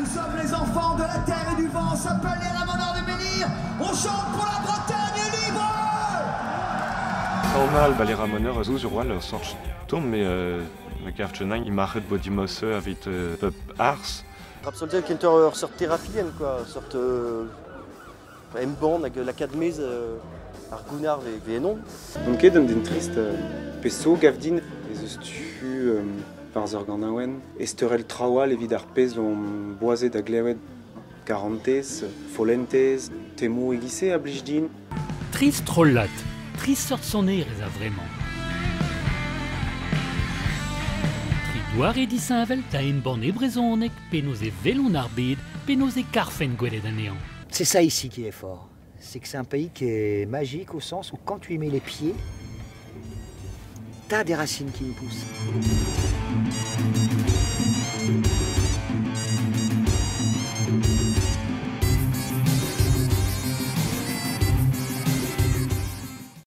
Nous sommes les enfants de la terre et du vent, on s'appelle les Ramoneurs de Menhir, on chante pour la Bretagne libre! Normal, ba les Ramoneurs a zo sur wall ur sort stourm, mais ma gav Chenain, i marc'het bodimos avit pep arz. Rhapsody kentoc'h ur seurt terapien, quoi, ur seurt embann hag lakaat mez ar gounnar ve ennon. N'on ket un den trist, pezh zo gav din ez eus tu war ur ganaouenn, esteurel traoù all evit ar pezh on boazet da glevet karantez, follentez, temoù e-giz-se a blij din. Tri strollad, tri seurt sonerezh a-vremañ. Tri doare disheñvel da embann e brezhoneg penaos e welont ar bed, penaos e karfent gwelet anezhañ. C'est ça ici qui est fort. C'est que c'est un pays qui est magique au sens où quand tu y mets les pieds, t'as des racines qui y poussent.